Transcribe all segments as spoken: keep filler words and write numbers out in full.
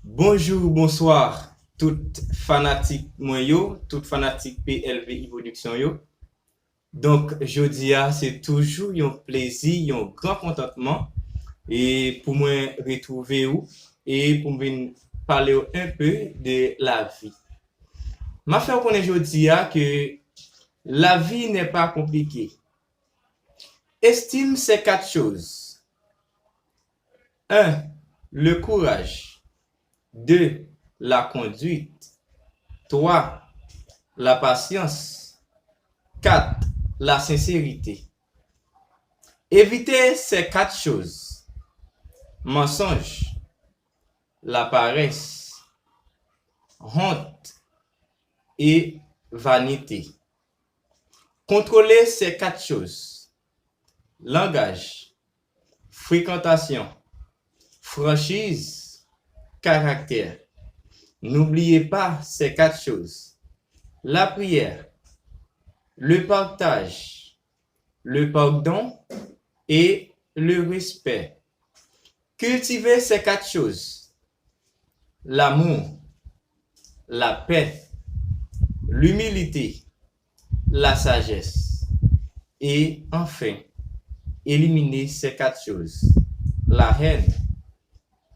Bonjou, bonswa, tout fanatik mwen yo, tout fanatik P L V I Production yo. Donk, jodi a, se toujou yon plezi, yon gran kontantman, e pou mwen retwouve w, e pou m vin pale w enpe de lavi. M ap fè w konnen jodi a ke la vie n'est pas compliquée. Estime ces quatre choses. Un, le courage. Deux, la conduite. Trois, la patience. Quatre, la sincérité. Évitez ces quatre choses. Mensonge, la paresse, honte et vanité. Contrôlez ces quatre choses. Langage, fréquentation, franchise, caractère. N'oubliez pas ces quatre choses. La prière, le partage, le pardon et le respect. Cultivez ces quatre choses. L'amour, la paix, l'humilité, la sagesse. Et enfin, éliminez ces quatre choses. La haine,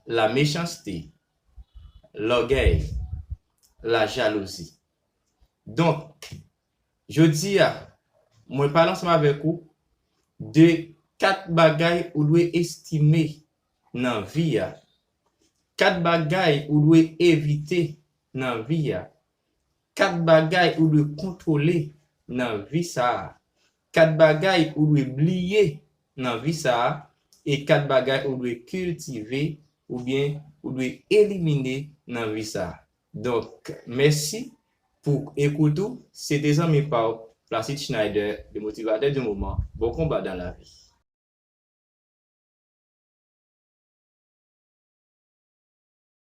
la méchanceté, l'orgueil, la jalousie. Donk, jodi a, mwen pale ansanm avèk ou de kat bagay ou dwe estime nan vi a, kat bagay ou dwe evite nan vi a, kat bagay ou dwe kontwole nan vi sa a, kat bagay ou dwe bliye nan vi sa a, e kat bagay ou dwe kiltive oubyen ou dwe elimine nan vi sa a. Donk, mèsi pou ekout ou. Se te zanmi pa w, Placide Schneider, le motivateur du moment. Bon combat dans la vie.